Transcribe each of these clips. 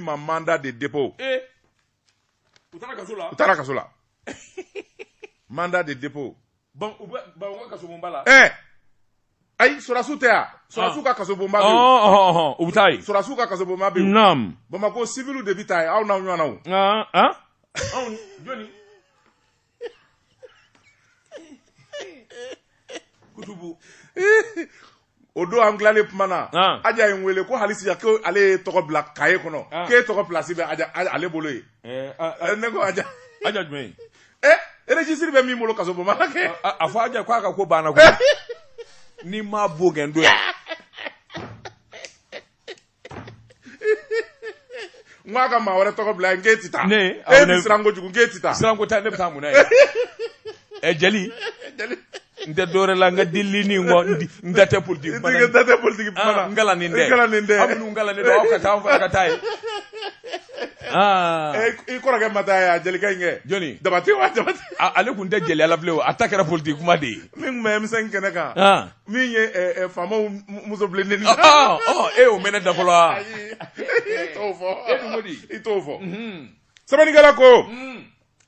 min ma mandat de dépôt. Ee, u taara kaso la. U taara kaso la, mandat de dépôt. Bon, u bɛ Bamakɔ kasobonba la. Ayi, sɔrɔdasiw tɛ yan, sɔrɔdasiw ka kasobonba bɛ yen. Ɔhɔn, u bɛ taa yen. Sɔrɔdasiw ka kasobonba bɛ yen. Bamakɔ, civil de bɛ taa yen, aw n'aw ɲɔgɔnnaw. Anw jɔni? Kutubu. O don an tilalen kuma na, Aja ye n wele ko hali sisan ko ale ye tɔgɔ bila kaye kɔnɔ, k'e tɔgɔ place bɛ Aja ale bolo yen. Ne ko Aja. Aja jumɛn? Registre bɛ min bolo kasobonba la kɛ. A fɔ Aja k'a ka ko banna koyi. N'i m'a bon kɛ n don yan. N k'a ka maa wɛrɛ tɔgɔ bila yen, k'e tɛ taa. Ne? E bɛ siran kojugu, k'e tɛ taa. Siranko tɛ, ne bɛ taa mun na ye? Ɛ jeli, n tɛ dɔwɛrɛ la, n ka delili nin kɔ, n da tɛ politique kuma na. N da tɛ politique kuma na. N kalannen tɛ. N kalannen tɛ. Aw minnu kalannen don, aw ka taa, an fana ka taa yen. I kɔrɔkɛ ma taa yen, a jelikɛ in kɛ. Jɔni? Jabate wa, Jabate. Ale tun tɛ jeliya la bilen o, a ta kɛra politique kuma de ye. Min tun bɛ M5 kɛnɛ kan. Min ye faamaw muso bilennen. E y'o mɛn ne da fɔlɔ wa? Ayi, i t'o fɔ. E dun ko di? I t'o fɔ. Sɛbɛnnikɛla ko.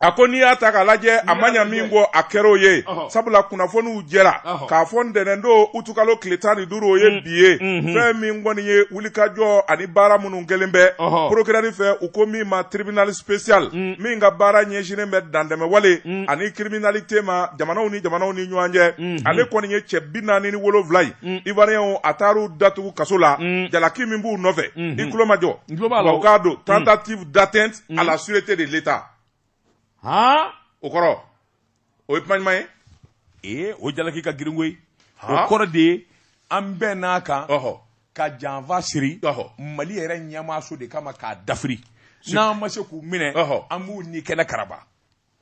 A ko n'i y'a ta k'a lajɛ, a ma ɲa min kɔ, a kɛra o ye, sabula kunnafoniw jɛra k'a fɔ ntɛnɛn don, utukalo tile 15, o ye bi ye. Fɛn min kɔni ye wulikajɔ ani baara minnu kɛlen bɛ procureur fɛ, u ko min ma tribunal spécial, min ka baara ɲɛsinnen bɛ dantɛmɛwale ani criminalité ma jamanaw ni jamanaw ni ɲɔgɔn cɛ, ale kɔni ye cɛ 47 ye Ivoirienw, a taar'u datugu kaso la. Jalaki min b'u nɔfɛ, i tulo majɔ, u k'a don tentative d'atteinte à la sûreté de l'État. O kɔrɔ, o ye kuma ɲuman ye. Ee, o jalaki ka girin koyi. O kɔrɔ de ye an bɛn n'a kan ka janfa siri Mali yɛrɛ ɲɛmaaso de kama k'a dafiri. N'an ma se k'u minɛ, an b'u ni kɛnɛ karaba.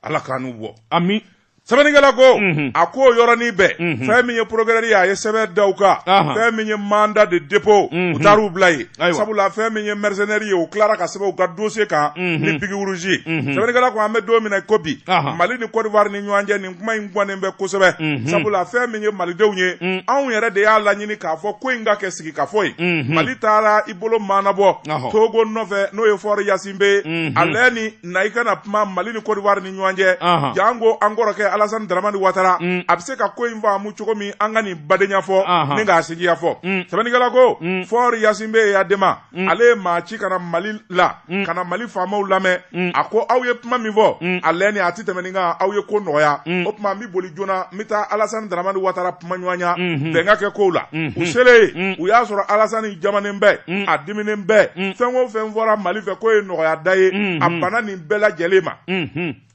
Ala k'an n'u bɔ. Ami. Sɛbɛnnikɛla ko, a ko o yɔrɔnin bɛɛ, fɛn min ye procureur ye, a ye sɛbɛn da u kan, fɛn min ye mandat de dépôt, u taar'u bila yen, sabula fɛn min ye mercenaire ye, u tilara ka sɛbɛn u ka dossier kan ni bic rouge ye. Sɛbɛnnikɛla ko an bɛ don min na ko bi, Mali ni Côte d'Ivoire ni ɲɔgɔn cɛ, nin kuma in gannen bɛ kosɛbɛ, sabula fɛn min ye malidenw ye, anw yɛrɛ de y'a laɲini k'a fɔ ko in ka kɛ sigikafɔ ye. Mali taara i bolo maanabɔ Togo nɔfɛ, n'o ye Faure Gnassingbé ye, ale ni na i ka na kuma Mali ni Côte d'Ivoire ni ɲɔgɔn cɛ, janko an kɔrɔkɛ Alassane Dramane Ouattara, a bɛ se ka ko in faamu cogo min, an ka nin badenya fɔ ni k'a sinjiya fɔ. Sɛbɛnnikɛla ko Faure Gnassingbé Eyadema, ale ye maa ci ka na Mali la, ka na Mali faamaw lamɛn. A ko aw ye kuma min fɔ, ale ni a tɛ tɛmɛ nin kan, aw ye ko nɔgɔya. O tuma n bɛ boli joona, n bɛ taa Alassane Dramane Ouattara kuma ɲɔgɔnya, bɛn ka kɛ kow la. U selen yen, u y'a sɔrɔ Alassane jamanen bɛ, a diminen bɛ. Fɛn o fɛn fɔra Mali fɛ k'o ye nɔgɔya da ye, a banna nin bɛɛ lajɛlen ma,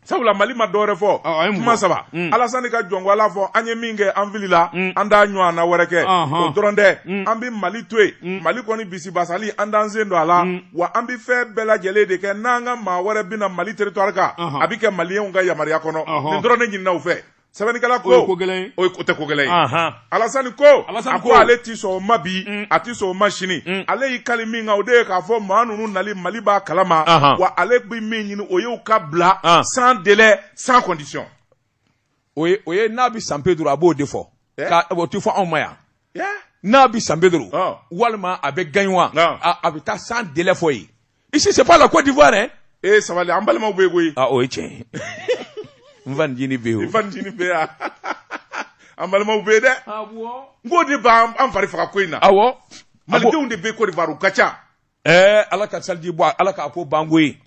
sabula Mali ma dɔwɛrɛ fɔ, kuma saba. Alassane ka jɔnko Ala fɔ, an ye min kɛ, an filila, an t'a ɲɔgɔnna wɛrɛ kɛ. O dɔrɔn tɛ, an bɛ Mali to yen, Mali kɔni bisibasali, an t'an sen don a la, wa an bɛ fɛn bɛɛ lajɛlen de kɛ, n'an ka maa wɛrɛ bɛna Mali territoire kan, a bɛ kɛ maliyɛnw ka yamaruya kɔnɔ. Nin dɔrɔn de ɲinina u fɛ. Sɛbɛnnikɛla ko o ye ko gɛlɛn ye. O tɛ ko gɛlɛn ye. Alasani ko a ko ale ti sɔn o ma bi, a ti sɔn o ma sini. Ale y'i kali min kan, o de ye k'a fɔ maa ninnu nali Mali b'a kalama, wa ale bɛ min ɲini, o y'u ka bila sans délai, sans condition. O ye n'a bɛ San Pedro, a b'o de fɔ. Ka o tɛ fɔ anw ma yan. N'a bɛ San Pedro walima a bɛ Gagnoa, a bɛ taa sans délai fɔ yen. Ici, c'est pas la Côte d'Ivoire, hein. Eh, sabali, an balimaw bɛ yen koyi. Ah, o ye tiɲɛ ye. N fa ncinin bɛ yen o. N fa ncinin bɛ yan. An balimaw bɛ yen dɛ. Awɔ. N k'o de b'an fari faga ko in na. Awɔ. Malidenw de bɛ Côte d'Ivoire, u ka ca. Ɛɛ, Ala ka saliji bɔ, Ala k'a ko ban koyi.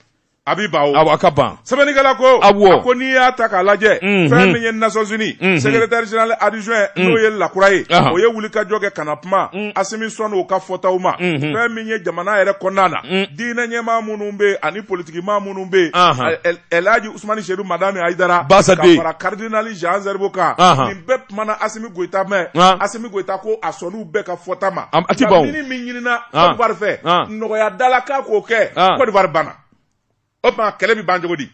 A b'i ban o. Awɔ, a ka ban. Sɛbɛnnikɛla ko. Awɔ. A ko n'i y'a ta k'a lajɛ. Fɛn min ye Nations Unies. Secrétaire général adjoint, n'o ye Lakura ye. O ye wulikajɔ kɛ ka na kuma. Asimi sɔnn'o ka fɔtaw ma. Fɛn min ye jamana yɛrɛ kɔnɔna na. Diinɛ ɲɛmaa minnu bɛ yen ani politikimaa minnu bɛ yen. Elhaji Usumani Seyidu Madani Hayidara. Basaden. Ka fara cardinal Jean Zerbo kan. Nin bɛɛ kumana Asimi Goyita mɛn. Asimi Goyita ko a sɔnn'u bɛɛ ka fɔta ma. A ti ban o. Nka min ɲinina Côte d'Ivoire fɛ. Nɔgɔya dala k'a k'o kɛ. Côte d'Ivoire banna. O tuma kɛlɛ bɛ ban cogo di?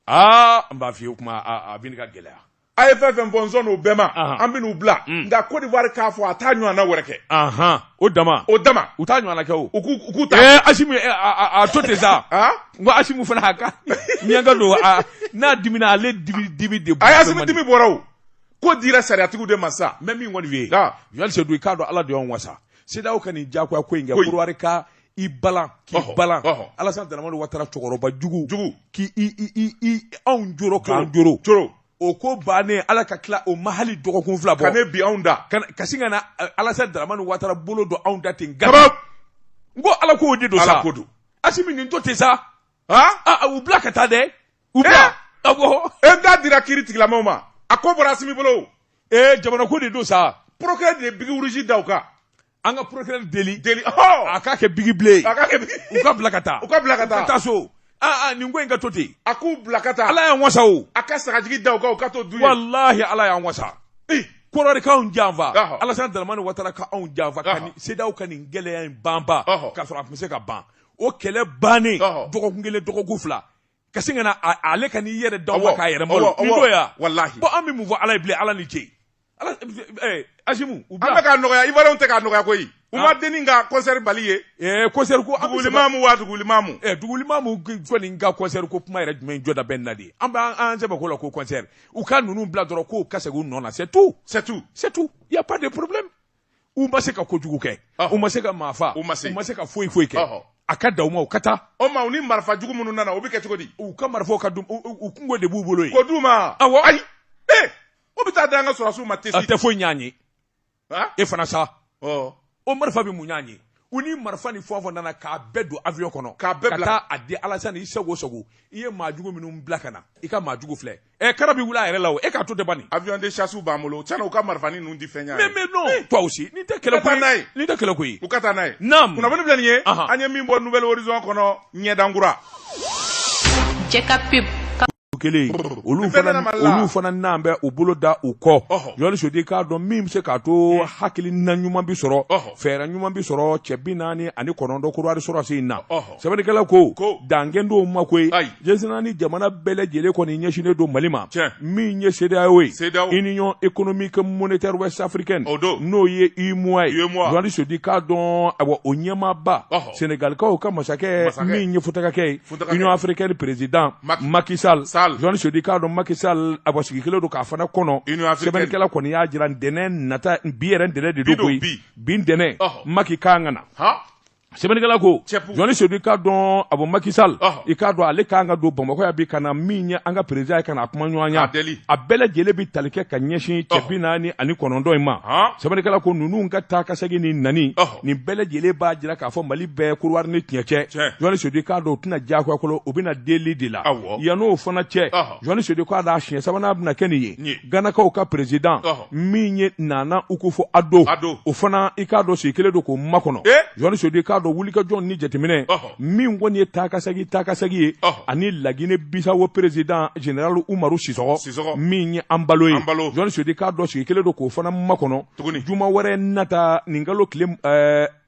Aa, n b'a f'i ye, o kuma a bɛ ka gɛlɛya. A ye fɛn fɛn fɔ, n sɔnn'o bɛɛ ma, an bɛ n'u bila, nka Côte d'Ivoire k'a fɔ a t'a ɲɔgɔnna wɛrɛ kɛ. O dama. O dama. U t'a ɲɔgɔnna kɛ o. U k'u ta. Ɛɛ, Asimi, a to ten sa. N ko Asimi fana, a ka miyanka don, n'a dimina, ale dimi dimi de. Ayi, Asimi dimi bɔra o. Ko dira sariyatigiw de ma sa. N bɛ min kɔni f'i ye. Joël Seydou, i k'a dɔn Ala de y'anw wasa. CEDEAO ka nin diyagoya ko in kɛ. Côte d'Ivoire ka I balan k'i balan Alassane Dramane Ouattara cɛkɔrɔba jugu jugu k'i i anw joro k'an joro o ko bannen ala ka tila o ma hali dɔgɔkun 2 bɔ ka ne bi anw da ka sin ka na Alassane Dramane Ouattara bolo don anw da ten gaba n ko ala k'o de don sa ala ko don Assimi nin to ten sa u bila ka taa dɛ u bila awɔ e da dira kiiri tigilamɔgɔw ma a ko bɔra Assimi bolo jamana ko de don sa procureur de ye bic rouge da u kan an ka procureur deli a k'a kɛ bic bleu ye a k'a kɛ bic u ka bila ka taa u ka bila ka taa u ka taa so nin ko in ka to ten a k'u bila ka taa ala y'an wasa o a ka sagajigi da u kan u ka to dun ye walahi ala y'an wasa Kɔdiwari k'anw janfa Alassane Dramane Ouattara ka anw janfa ka nin CEDEAO ka nin gɛlɛya in banba k'a sɔrɔ a tun bɛ se ka ban o kɛlɛ bannen dɔgɔkun 1 dɔgɔkun 2 ka sin ka na ale ka n'i yɛrɛ d'aw ma k'a yɛrɛ malo nin don ya walahi bon an bɛ mun fɔ ala ye bilen ala ni ce ala Assimi u bila an bɛ k'a nɔgɔya Ivoiriyɛnw tɛ k'a nɔgɔya koyi u ma denni ka concert bali ye concert ko dugulimamu wa dugulimamu dugulimamu kɔni ka concert ko kuma yɛrɛ jumɛn jɔda bɛ nin na de an b'an an sɛbɛ ko la ko concert u ka ninnu bila dɔrɔn k'o ka segin u nɔ na c'est tout c'est tout c'est tout il y a pas de problème u ma se ka kojugu kɛ u ma se ka maa faa u ma se ka foyi foyi kɛ a ka da u ma u ka taa o ma u ni marifa jugu minnu nana o bɛ kɛ cogo di u ka marifaw ka dun u kungo de b'u bolo yen ko d'u ma awɔ ayi o bɛ taa da an ka sɔrɔdasiw ma tesi a tɛ foyi ɲ'an ye e fana sa o marifa bɛ mun ɲ'an ye u ni marifa ni fɛn o fɛn nana k'a bɛɛ don avion kɔnɔ k'a bɛɛ bila ka taa a di Alassane i sago sago i ye maa jugu minnu bila ka na i ka maa jugu filɛ kara bɛ wuli a yɛrɛ la o e k'a to tɛ ban nin avion de chasse b'an bolo tiɲɛna u ka marifani ninnu di fɛn ɲɛ mais non toi aussi nin tɛ kɛlɛ ko ye nin tɛ kɛlɛ ko ye u ka taa n'a ye naam kunnafoni filɛ nin ye an ye min bɔ Nouvel Horizon kɔnɔ ɲɛdankura Jɛka pub kelen olu fana n'an bɛ u bolo da u kɔ Journaliste Sodi k'a dɔn min bɛ se k'a to hakilina ɲuman bɛ sɔrɔ fɛɛrɛ ɲuman bɛ sɔrɔ cɛ 49 Kɔdiwari sɔrɔdasi in na sɛbɛnnikɛla ko dankɛ dɔw ma koyi diɲɛ jamana bɛɛ lajɛlen kɔni ɲɛsinnen don Mali ma min ye CEDEAO ye Union économique monétaire ouest africaine n'o ye UEMOA ye Journaliste Sodi k'a dɔn awa o ɲɛmaaba Sénégalikaw ka masakɛ min ye futakakɛ ye Union africaine président Macky Sall Journaliste Sodi k'a dɔn Macky Sall awa sigi kelen don k'a fana kɔnɔ sɛbɛnnikɛla kɔni y'a jira ntɛnɛn nata bi yɛrɛ ntɛnɛn de don koyi bi ntɛnɛn Macky kan ka na sɛbɛnnikɛla ko Journaliste Sodi k'a dɔn abo Macky Sall i k'a dɔn ale kan ka don Bamakɔ yan bi ka na min ye an ka président ye ka na kuma ɲɔgɔnya a bɛɛ lajɛlen bɛ tali kɛ ka ɲɛsin cɛ 49 in ma sɛbɛnnikɛla ko ninnu ka taa ka segin ni nani nin bɛɛ lajɛlen b'a jira k'a fɔ Mali bɛɛ Kɔdiwari ni tiɲɛ cɛ Journaliste Sodi k'a dɔn u tɛna diyagoya kolo u bɛna deli de la yann'o fana cɛ Journaliste Sodi k'a dɔn a siɲɛ sabanan bɛna kɛ nin ye Ganakaw ka président min ye Nana Akufo-Addo o fana i k'a dɔn sigi kelen don k'o makɔnɔ Journaliste Sodi k'a dɔn wulikajɔ ni jateminɛ min kɔni ye taa ka segin ye ani Laginɛ Bisawo président général Umaru Sisɔgɔ min ye Anbalo ye Journaliste Sodi k'a dɔn sigi kelen don k'o fana makɔnɔ juma wɛrɛ nata nin kalo tile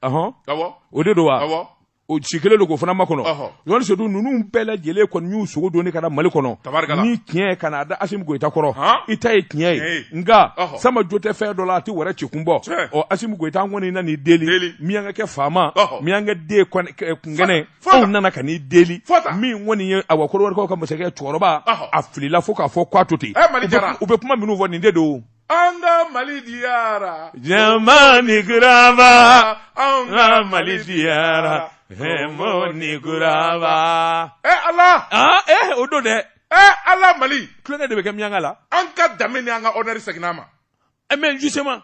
o de don wa o si kelen don k'o fana makɔnɔ Journaliste Sodi ninnu bɛɛ lajɛlen kɔni y'u sogo donni ka na Mali kɔnɔ ni tiɲɛ ye ka n'a da Asimi Goyita kɔrɔ i ta ye tiɲɛ ye nka sama jo tɛ fɛn dɔ la a tɛ wɛrɛ ci kun bɔ ɔ Asimi Goyita an kɔni nan'i deli miyanka kɛ faama miyanka den kunkɛnɛ anw nana ka n'i deli min kɔni ye awa Kɔdiwarikaw ka masakɛ cɛkɔrɔba a filila fo k'a fɔ k'a to ten u bɛ kuma minnu fɔ nin de don An ka Mali diyara. Jama ni kuraba. An ka Mali diyara. Jama ni kuraba. Ala. Ah, o don dɛ. Ala Mali. Tulonkɛ de bɛ kɛ miyanka la. An ka danbe ni an ka honneur seginna an ma. Mais justement.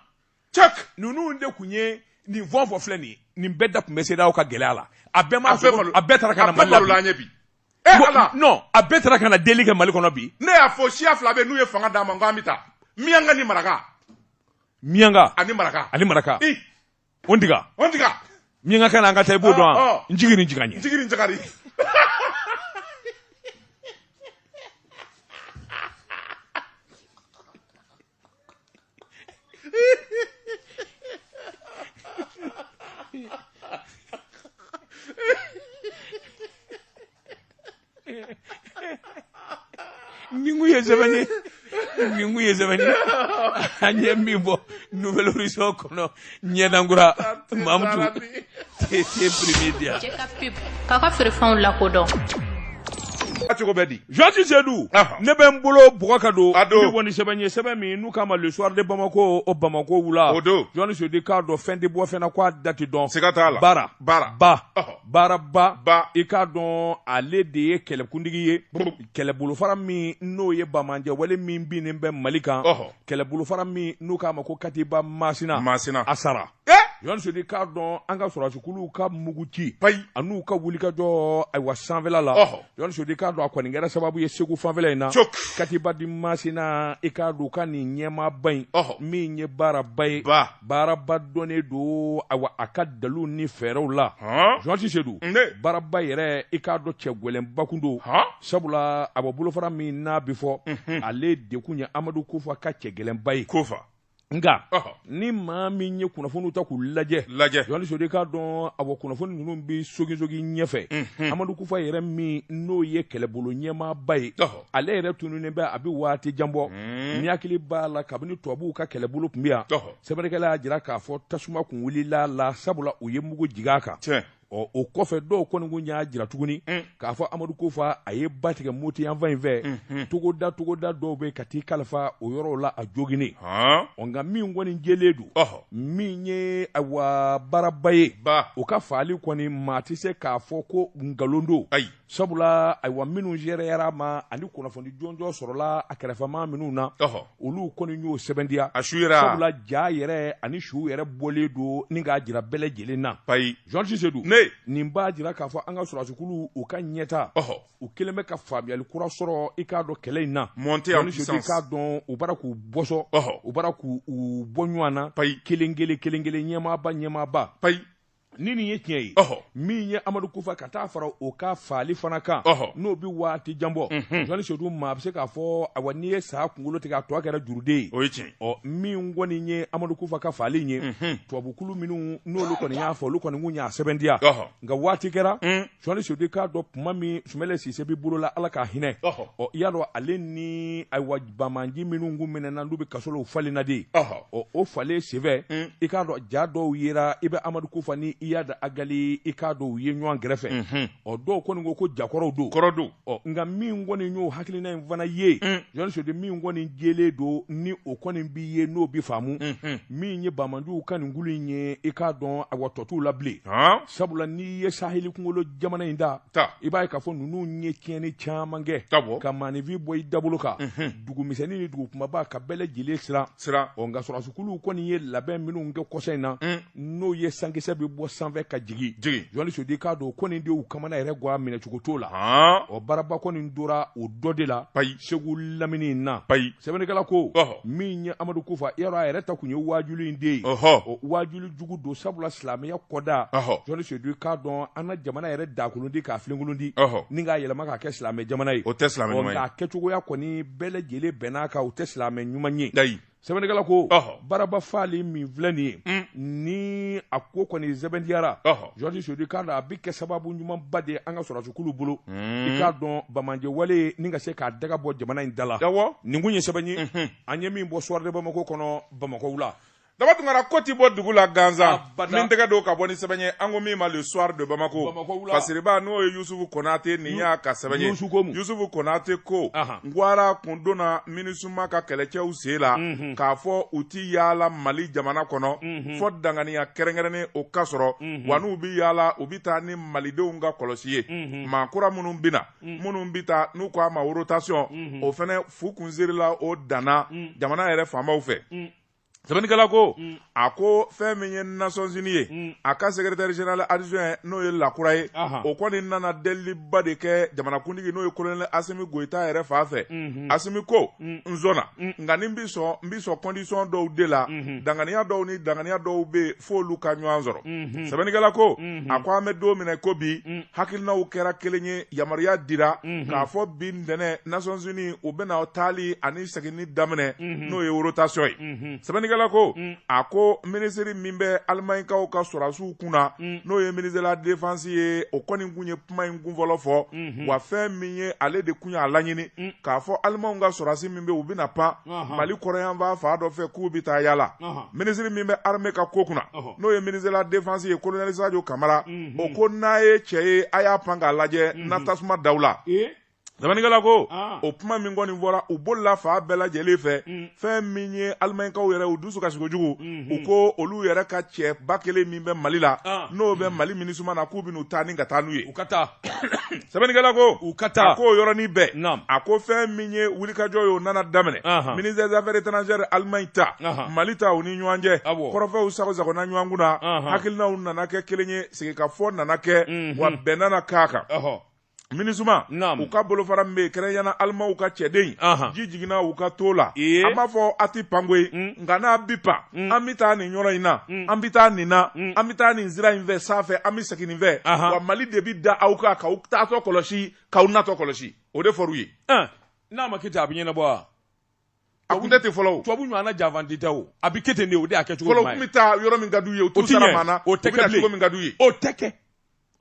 Cɛk. Ninnu de kun ye nin fɛn o fɛn filɛ nin ye. Nin bɛɛ da tun bɛ CEDEAO ka gɛlɛya la. A bɛɛ ma a bɛɛ taara ka na Mali la. A bɛɛ malola an ye bi. Ala. Non, a bɛɛ taara ka na deli kɛ Mali kɔnɔ bi. Ne y'a fɔ siya fila bɛ n'u ye fanga d'an ma ko an bɛ taa. Miyanka ni maraka. Miyanka. Ani maraka. Ani maraka. O ndiga. O ndiga. Miyanka kana an ka taa i b'o dɔn wa? N jigi ni jiga ɲɛ. N jigi ni jagari. Nin kun ye sɛbɛn ye nin kun ye sɛbɛn ye an ye min bɔ Nouvel Horizon kɔnɔ ɲɛdankura Mamutu te premier dia. Cɛ ka pub k'a ka feerefɛnw lakodɔn. Cogo bɛ di? Journaliste Seydou, ne bɛ n bolo bugɔ ka don n bɛ bɔ ni sɛbɛn ye, sɛbɛn min n'u k'a ma Le Soir de Bamako, o Bamako wula. O don. Journaliste Seydou, k'a dɔn fɛn tɛ bɔ fɛn na k'a da tɛ dɔn. Siga t'a la. Baara. Baara. Ba. Baaraba. Ba. I k'a dɔn ale de ye kɛlɛkuntigi ye. Kɛlɛbolofara min n'o ye banbaanciwale min binnen bɛ Mali kan. Kɛlɛbolofara min n'u k'a ma ko Katiba Masina. Masina. A sara. Journaliste Seydou, k'a dɔn an ka sɔrɔdasikuluw ka mugu ci. Payi. An'u ka wulikajɔ ayiwa sanfɛla la. Journaliste Seydou, k'a dɔn a kɔni kɛra sababu ye Segu fanfɛla in na. Katiba di Masina, i k'a dɔn u ka nin ɲɛmaaba in. Min ye baaraba ye. Ba. Baaraba dɔnnen don ayiwa a ka dalu ni fɛɛrɛw la. Journaliste Seydou. Baaraba yɛrɛ, i k'a dɔn cɛ gɛlɛnba kun don. Sabula ayiwa bolofara min n'a bɛ fɔ. Ale de kun ye Amadu Kofa ka cɛ gɛlɛnba ye. Kofa. Nka ni maa min ye kunnafoniw ta k'u lajɛ. Lajɛ. Journaliste Seydou, k'a dɔn awa kunnafoni ninnu bɛ sogisogi ɲɛfɛ. Amadu Kufa yɛrɛ min n'o ye kɛlɛbolo ɲɛmaaba ye. Ale yɛrɛ tununnen bɛ a bɛ waati jan bɔ. Ni hakili b'a la kabini tubabuw ka kɛlɛbolo tun bɛ yan. Sɛbɛnnikɛla y'a jira k'a fɔ tasuma kun wulila la sabula u ye mugu jigin a kan. Tiɲɛ. Ɔ o kɔfɛ dɔw kɔni kun y'a jira tuguni k'a fɔ Amadu Kofa a ye ba tigɛ Moti yanfan in fɛ togoda togoda dɔw bɛ ka t'i kalifa o yɔrɔw la a joginnen. Ɔ nka min kɔni jɛlen don min ye ayiwa baaraba ye o ka faali kɔni maa tɛ se k'a fɔ ko nkalon don. Ayi. Sabula ayiwa minnu seereyara ma ani kunnafoni jɔnjɔn sɔrɔla a kɛrɛfɛmaa minnu na olu kɔni y'o sɛbɛntiya. A su yera. Sabula ja yɛrɛ ani su yɛrɛ bɔlen don ni k'a jira bɛɛ lajɛlen na. Payi. Journaliste Seydou. Ne. Nin b'a jira k'a fɔ an ka sɔrɔdasikulu u ka ɲɛta. U kɛlen bɛ ka faamuyali kura sɔrɔ i k'a dɔn kɛlɛ in na. Monter en puissance. I k'a dɔn u bara k'u bɔsɔ. U bara k'u bɔ ɲɔgɔn na. Payi. Kelen kelen kelen kelen ɲɛmaaba ɲɛmaaba. Payi. Ni nin ye tiɲɛ ye min ye Amadu Kufa ka taa fara o ka faali fana kan n'o bɛ waati jan bɔ. Journaliste Seydou, maa bɛ se k'a fɔ awa n'i ye sa kunkolo tigɛ a tɔ kɛra juruden ye. O ye tiɲɛ. Ɔ min kɔni ye Amadu Kufa ka faali ye tubabukulu minnu n'olu kɔni y'a fɔ olu kɔni kun y'a sɛbɛntiya. Nka waati kɛra Journaliste Seydou k'a dɔn tuma min Sumɛlɛ Sise bɛ bolo la Ala k'a hinɛ. Ɔ i y'a dɔn ale ni ayiwa banbaanci minnu kun minɛna n'u bɛ kaso la u falenna de. Ɔ o falen senfɛ i k'a dɔn ja dɔw yera i bɛ Amadu Kufa ni Iyad Ag Ghali i k'a dɔn u ye ɲɔgɔn kɛrɛfɛ. Ɔ dɔw kɔni ko ko jakɔrɔw don. Kɔrɔ don. Ɔ nka min kɔni y'o hakilina in fana ye. Journaliste Seydou, min kɔni jɛlen don ni o kɔni bi ye n'o bi faamu. Min ye banbaanciw ka nin kulu in ye i k'a dɔn awa tɔ t'u la bilen. Sabula n'i ye saheli kunkolo jamana in ta. I b'a ye k'a fɔ ninnu ye tiɲɛni caman kɛ. Ka maaninfin bɔ i dabolo kan. Dugumisɛnnin ni dugu kunbaba ka bɛɛ lajɛlen siran. Siran. Ɔ nka sɔrɔdasikuluw kɔni ye labɛn minnu kɛ kɔsa in na. N'o ye sankisɛ bɛ bɔ sanfɛ ka jigin. Jigin. Journaliste Seydou, k'a dɔn kɔni de y'u kamana yɛrɛ gan minɛcogo t'o la. Ɔ baaraba kɔni tora o dɔ de la. Payi. Segu lamini in na. Payi. Sɛbɛnnikɛla ko. Min ye Amadu Kufa yɔrɔ a yɛrɛ ta kun ye waajuli in de ye. Ɔ waajuli jugu don sabula silamɛya kɔda. Journaliste Seydou, k'a dɔn an ka jamana yɛrɛ dakolon di k'a filenkolon di. Ni k'a yɛlɛma k'a kɛ silamɛ jamana ye. O tɛ silamɛ ɲuman ye. Ɔ nka a kɛcogoya kɔni bɛɛ lajɛlen bɛnn'a kan o tɛ silamɛ ɲuman ye. Ayi. Sɛbɛnnikɛla ko baaraba faali min filɛ nin ye ni a ko kɔni sɛbɛntiyara Journaliste Seydou, k'a dɔn a bɛ kɛ sababu ɲumanba de ye an ka sɔrɔdasikulu bolo. I k'a dɔn banbaanci wale ni ka se k'a daga bɔ jamana in da la. Nin kun ye sɛbɛn ye an ye min bɔ Soir de Bamako kɔnɔ Bamakɔ wula. Daba Tunkara ko ti bɔ dugu la gansan min tɛgɛ don ka bɔ ni sɛbɛn ye an ko min ma Le Soir de Bamako Fasiriba n'o ye Yusufu Konate nin y'a ka sɛbɛn ye Yusufu Konate ko Gwara kun donna MINUSMA ka kɛlɛcɛw sen la k'a fɔ u ti yaala Mali jamana kɔnɔ fɔ danganiya kɛrɛnkɛrɛnnen o ka sɔrɔ wa n'u bi yaala u bi taa ni malidenw ka kɔlɔsi ye maa kura minnu bɛ na minnu bi taa n'u ko a ma rotation o fɛnɛ fu kun serila o danna jamana yɛrɛ faamaw fɛ. Sɛbɛnnikɛla ko a ko fɛn min ye Nations Unies ye a ka secrétaire général adjoint n'o ye Lakura ye o kɔni nana deliliba de kɛ jamanakuntigi n'o ye colonel Asimi Goyita yɛrɛ fan fɛ. Asimi ko n sɔnna nka ni n bɛ sɔn condition dɔw de la danganiya dɔw ni danganiya dɔw bɛ yen f'olu ka ɲɔgɔn sɔrɔ. Sɛbɛnnikɛla ko a ko an bɛ don min na ko bi hakilinaw kɛra kelen ye yamaruya dira k'a fɔ bi ntɛnɛn Nations Unies u bɛna taali ani seginni daminɛ n'o ye rotation ye. Sɛbɛnnikɛla ko a ko minisiri min bɛ Alimaɲikaw ka sɔrɔdasiw kunna n'o ye ministre de la défense ye o kɔni kun ye kuma in kunfɔlɔ fɔ wa fɛn min ye ale de kun y'a laɲini k'a fɔ Alimaɲw ka sɔrɔdasi min bɛ u bɛna pan Mali kɔrɔyanfan fan dɔ fɛ k'u bɛ taa yaala. Minisiri min bɛ armée ka ko kunna n'o ye ministre de la défense ye colonel Sadio Kamara o ko n'a ye cɛ ye a y'a pan k'a lajɛ na tasuma daw la. Sɛbɛnnikɛla ko o kuma min kɔni fɔra u bolila fan bɛɛ lajɛlen fɛ fɛn min ye alimaɲikaw yɛrɛ u dusu kasi kojugu u ko olu yɛrɛ ka cɛ 1000 min bɛ mali la n'o bɛ mali minisuma na k'u bɛn'u ta ni ka taa n'u ye u ka taa sɛbɛnnikɛla ko u ka taa a ko yɔrɔnin bɛɛ a ko fɛn min ye wulikajɔ ye o nana daminɛ ministère des affaires étrangères Allemagne ta mali ta u ni ɲɔgɔn cɛ kɔrɔfɔw sago sagona ɲɔgɔn kunna hakilinaw nana kɛ kelen ye sigikafɔ nana kɛ wa bɛn nana k'a kan minisuma u ka bolofara min bɛ yen kɛrɛnkɛrɛnnenya alimaw ka cɛden ji jiginna u ka to la an b'a fɔ a tɛ pan koyi nka n'a bi pan an bɛ taa nin yɔrɔ in na an bɛ taa nin na an bɛ taa nin sira in fɛ sanfɛ an bɛ segin nin fɛ wa mali de bɛ da aw kan k'aw taatɔ kɔlɔsi k'aw natɔ kɔlɔsi o de fɔr'u ye n'a ma kɛ ten a bɛ ɲɛnabɔ wa a kun tɛ ten fɔlɔ tubabu ɲɔgɔnna janfanti tɛ o a bɛ kɛ ten de o de y'a kɛcogo ɲuman ye fɔlɔ u tun bɛ taa yɔrɔ min ka d'u ye u t'u sara maa na o tɛ kɛ bilen cogo min ka d'u ye o tɛ kɛ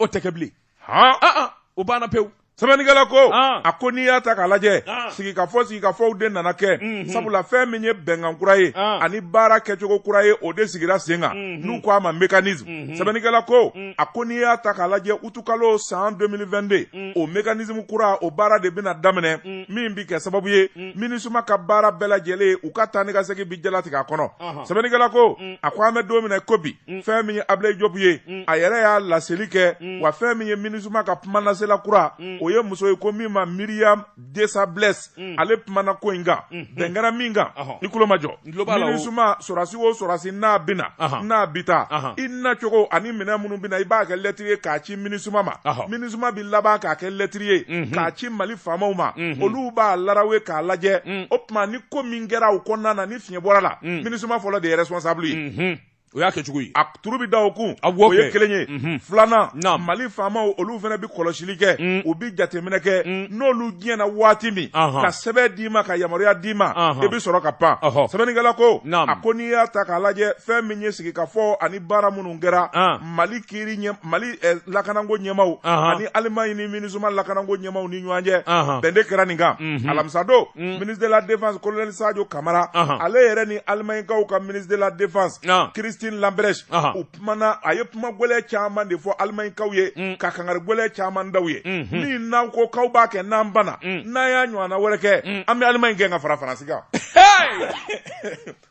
o tɛ kɛ bilen han o banna pewu sɛbɛnnikɛla ko a ko n'i y'a ta k'a lajɛ sigikafɔ sigikafɔw de nana kɛ sabula fɛn min ye bɛnkan kura ye ani baara kɛcogo kura ye o de sigira sen kan n'u ko a ma mécanisme sɛbɛnnikɛla ko a ko n'i y'a ta k'a lajɛ utukalo san 2022 o mécanisme kura o baara de bɛna daminɛ min bɛ kɛ sababu ye minisuma ka baara bɛɛ lajɛlen u ka taa ni ka segin bi jalatigɛ a kɔnɔ sɛbɛnnikɛla ko a ko an bɛ don min na ko bi fɛn min ye Ablaye Diop ye a yɛrɛ y'a laseli kɛ wa fɛn min ye minisuma ka kumanasela kura o ye muso ye ko min ma Myriam Dessables ale kumana ko in kan bɛn kɛra min kan i tulo majɔ minisuma sɔrɔdasi o sɔrɔdasi n'a bɛ na n'a bɛ taa i nacogo ani minɛn minnu bɛ na i b'a kɛ lɛtiri ye k'a ci minisuma ma minisuma bɛ laban k'a kɛ lɛtiri ye k'a ci Mali faamaw ma olu b'a larawe k'a lajɛ o tuma ni ko min kɛra o kɔnɔna na ni fiɲɛ bɔra la minisuma fɔlɔ de ye responsable ye o y'a kɛcogo ye a turu bɛ da o kun o ye kelen ye filanan mali faamaw olu fana bɛ kɔlɔsili kɛ u bɛ jateminɛ kɛ n'olu diɲɛna waati min ka sɛbɛn d'i ma ka yamaruya d'i ma i bɛ sɔrɔ ka pan sɛbɛnnikɛla ko a ko n'i y'a ta k'a lajɛ fɛn min ye sigikafɔ ani baara minnu kɛra mali kiiri ɲɛ mali lakanako ɲɛmaw ani Allemagne ni MINUSMA lakanako ɲɛmaw ni ɲɔgɔn cɛ bɛn de kɛra nin kan alamisa don ministre de la défense colonel Sadio Kamara ale yɛrɛ ni Allemagnekaw ka ministre de la défense Christine Lambrecht u kumana a ye kuma gɛlɛn caman de fɔ Allemagnekaw ye ka kangari gɛlɛn caman da u ye min n'aw ko k'aw b'a kɛ n'an banna n'an y'a ɲɔgɔnna wɛrɛ kɛ an bɛ Allemagne gɛn ka fara Faransi kan.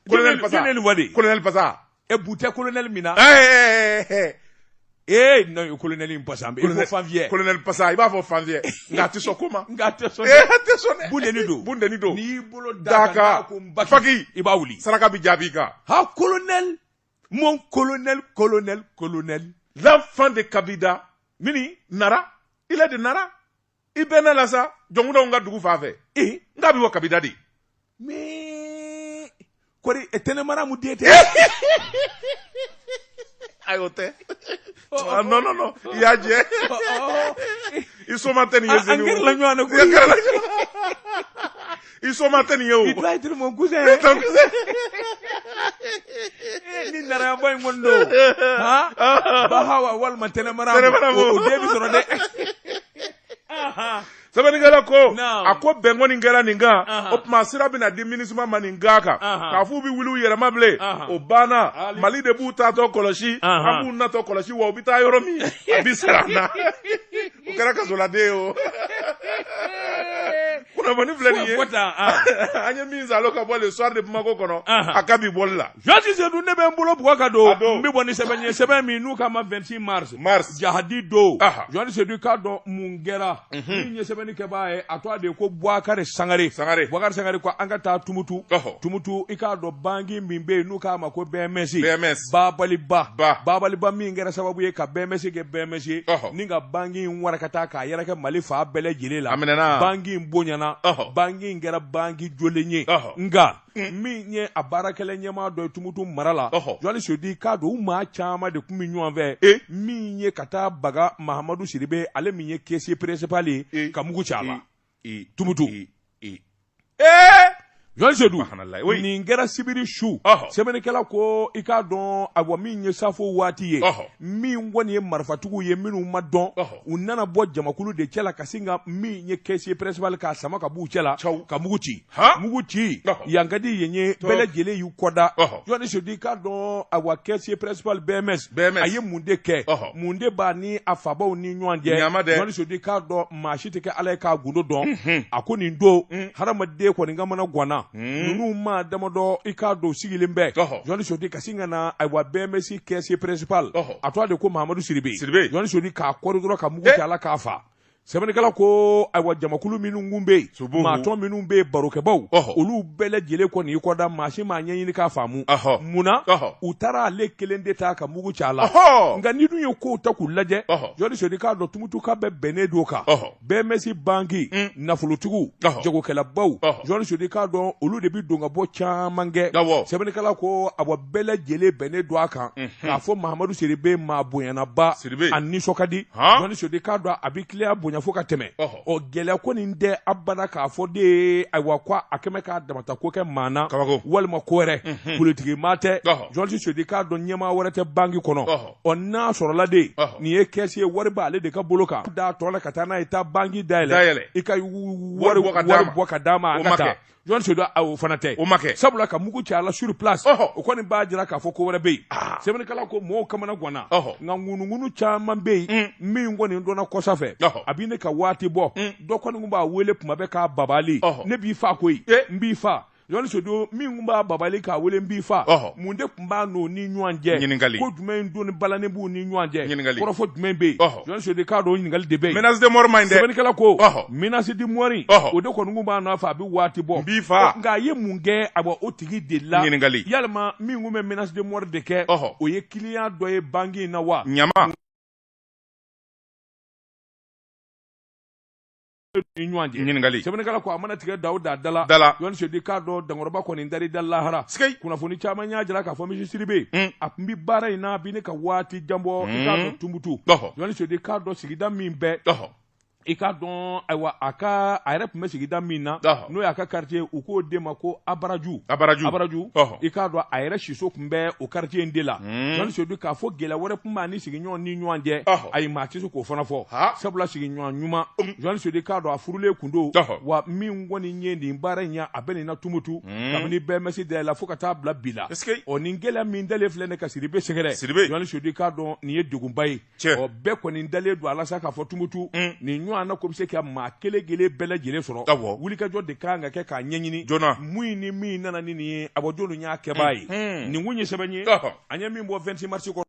Colonel Pasa colonel Pasa e bu tɛ colonel min na ee non colonel in pasa i ko fanfiyɛ colonel pasa i b'a fɔ fanfiyɛ nka a tɛ sɔn ko ma nka a tɛ sɔn dɛ a tɛ sɔn dɛ bundeni don bundeni don n'i y'i bolo d'a kan ko n baki i b'a wuli saraka bɛ jaabi i kan ha colonel mon colonel colonel colonel l'enfant de Kabida mini Nara il est de Nara i bɛ ne la sa jɔnkudaw ka dugu fan fɛ ee n k'a bɛ bɔ Kabida de mais kɔri tɛnɛmara mu den tɛ ayi o tɛ non non non i y'a jɛ i soma tɛ nin ye an gɛrɛla ɲɔgɔn na koyi i soma tɛ nin ye o il doit être mon cousin ton cousin ni narayaba in kɔni don han bahawa walima tɛnɛmara o den bɛ sɔrɔ dɛ sɛbɛnnikɛla ko a ko bɛn kɔni kɛra nin kan o tuma sira bɛna di MINUSMA ma nin kan kan k'a f'u bɛ wuli u yɛrɛma bilen o banna mali de b'u taatɔ kɔlɔsi an b'u natɔ kɔlɔsi wa u bɛ taa yɔrɔ min a bɛ sara an na o kɛra kasoladen ye o kunnafoni filɛ nin ye an ye min salo ka bɔ le soir de Bamako kɔnɔ a ka bi bɔli la Joasi Sedu ne bɛ n bolo bugɔ ka don n bɛ bɔ ni sɛbɛn ye sɛbɛn min n'u k'a ma 26 mars mars jahadi don Joasi Sedu k'a dɔn mun kɛra min ye sɛbɛnni kɛbaa ye a tɔgɔ de ye ko Bubakari Sangare Sangare Bubakari Sangare ko an ka taa Tumutu Tumutu i k'a dɔn banki min bɛ yen n'u k'a ma ko BMS BMS babaliba babaliba min kɛra sababu ye ka BMS kɛ BMS ye ni ka banki in warakata k'a yɛrɛkɛ Mali fan bɛɛ lajɛlen la a minɛna banki in bonyana banki in kɛra banki jolen ye nka min ye a baarakɛla ɲɛmaa dɔ ye Tumutu mara la Joali Sedu k'a dɔn u maa caman de tun bɛ ɲɔgɔn fɛ min ye ka taa baga Mahamadu Sidibe ale min ye caissier principal ye ka mugu ci a la Tumutu Journaliste Seydou, nin kɛra sibiri su. Sɛbɛnnikɛla ko i k'a dɔn, ayiwa, min ye safo waati ye, min kɔni ye marifatigiw ye minnu ma dɔn, u nana bɔ jamakulu de cɛ la ka sin ka min ye caissier principal k'a sama ka b'u cɛ la ka mugu ci. Mugu ci yan ka di yen ye, bɛɛ lajɛlen y'u kɔda. Journaliste Seydou, i k'a dɔn, ayiwa, caissier principal BMS, a ye mun de kɛ? Mun de b'a ni a fabaw ni ɲɔgɔn cɛ? Journaliste Seydou, i k'a dɔn, maa si tɛ kɛ Ala ye k'a gundo dɔn. A ko nin don, hadamaden kɔni kamana ganna. Ninnu maa damadɔ, i k'a dɔn, sigilen bɛ. Journaliste Seydou, ka sin ka na, ayiwa, BMS caissier principal, a tɔgɔ de ko Mahamadu Sidibe. Journaliste Seydou, k'a kɔri dɔrɔn ka mugu ci a la k'a fa. Sɛbɛnnikɛla ko, ayiwa, jamakulu minnu kun bɛ yen, maatɔ minnu bɛ yen, barokɛbaw, olu bɛɛ lajɛlen kɔni y'i kɔda, maa si m'a ɲɛɲini k'a faamu munna u taara ale kelen de ta ka mugu ci a la. Nka n'i dun ye kow ta k'u lajɛ, Journaliste Seydou, k'a dɔn, Tumutuka bɛɛ bɛnnen don kan. BMS banki, nafolotigiw, jagokɛlabaw, Journaliste Seydou, k'a dɔn, olu de bɛ don ka bɔ caman kɛ. Sɛbɛnnikɛla ko, awa, bɛɛ lajɛlen bɛnnen don a kan k'a fɔ Mahamadu Sidibe maa bonyanaba, a nisɔn ka di. Journaliste Seydou, k'a dɔn, a bɛ client bonya fo ka tɛmɛ. Ɔ, gɛlɛya ko nin tɛ abada k'a fɔ de ye, ayiwa, ko a kɛmɛ k'a damata ko kɛ maa na walima ko wɛrɛ, politiki maa tɛ. Journaliste Seydou, k'a dɔn, ɲɛmaa wɛrɛ tɛ banki kɔnɔ. Ɔ, n'a sɔrɔla de nin ye caissier, wari b'ale de ka bolo kan, da tɔ la ka taa n'a ye, taa banki dayɛlɛ, i ka wari bɔ ka d'a ma, an ka taa. Journaliste Seydou, o fana tɛ. O ma kɛ. Sabula ka mugu ci a la sur place, o kɔni b'a jira k'a fɔ ko wɛrɛ bɛ yen. Sɛbɛnnikɛla ko mɔgɔw kamana ganna, nka ŋunuŋunu caman bɛ yen min kɔni dɔnna kɔsa fɛ, a bɛ ne ka waati bɔ. Dɔ kɔni tun b'a wele tuma bɛɛ k'a babali, ne b'i fa koyi, n b'i fa. Journaliste Seydou, min tun b'a babali k'a wele n b'i fa, mun de tun b'a n'o ni ɲɔgɔn cɛ? Ɲininkali. Ko jumɛn don balannen b'u ni ɲɔgɔn cɛ? Ɲininkali. Kɔrɔfɔ jumɛn bɛ yen? Journaliste Seydou, k'a dɔn, ɲininkali de bɛ yen. Menace de mort man ɲi dɛ. Sɛbɛnnikɛla ko menace de mort, o de kɔni tun b'a nɔfɛ, a bɛ waati bɔ. N b'i fa. Nka a ye mun kɛ, awa, o tigi de la? Ɲininkali. Yalima min tun bɛ menace de mort de kɛ, o ye client dɔ ye banque in na wa? Ɲama. Ni ɲɔgɔn cɛ. Ɲininkali. Sɛbɛnnikɛla ko a mana tigɛ da o da da la. Da la. Journaliste Seydou, k'a dɔn, dankɔrɔba kɔni dar'i da lahara. Kunnafoni caman y'a jira k'a fɔ Monsieur Sidibe, a tun bɛ baara in na, a bɛ ne ka waati jan bɔ, i k'a dɔn, Tumutu. Journaliste Seydou, k'a dɔn, sigida min bɛɛ, i k'a dɔn, ayiwa, a ka a yɛrɛ tun bɛ sigida min na, n'o y'a ka quartier, u k'o de ma ko Abaraju. Abaraju. Abaraju. I k'a dɔn, a yɛrɛ siso tun bɛ o quartier in de la. Journaliste Seydou, k'a fɔ gɛlɛya wɛrɛ tun b'a ni sigiɲɔgɔn ni ɲɔgɔn cɛ, ayi, maa tɛ se k'o fana fɔ, sabula sigiɲɔgɔn ɲuman. Journaliste Seydou, k'a dɔn, a furulen kun don. Wa min kɔni ye nin baara in ye, a bɛ nin na Tumutu kabini BMS dayɛlɛ fo ka taa bila bi la. Ɔ, nin gɛlɛya min dalen filɛ ne ka Sidibe sɛgɛrɛ, Journaliste Seydou, k'a dɔn, nin ye degunba ye. Ɔ, bɛɛ kɔni dalen don a la sa k'a fɔ Tumutu nin ɲɔgɔn na ko bɛ se ka maa kelen kelen bɛɛ lajɛlen sɔrɔ. Wulikajɔ de kan ka kɛ k'a ɲɛɲini mun ni min nana ni nin ye, a bɔ jɔn y'a kɛbaa ye. Nin kun ye sɛbɛn ye an ye min bɔ 26 mars kɔnɔ.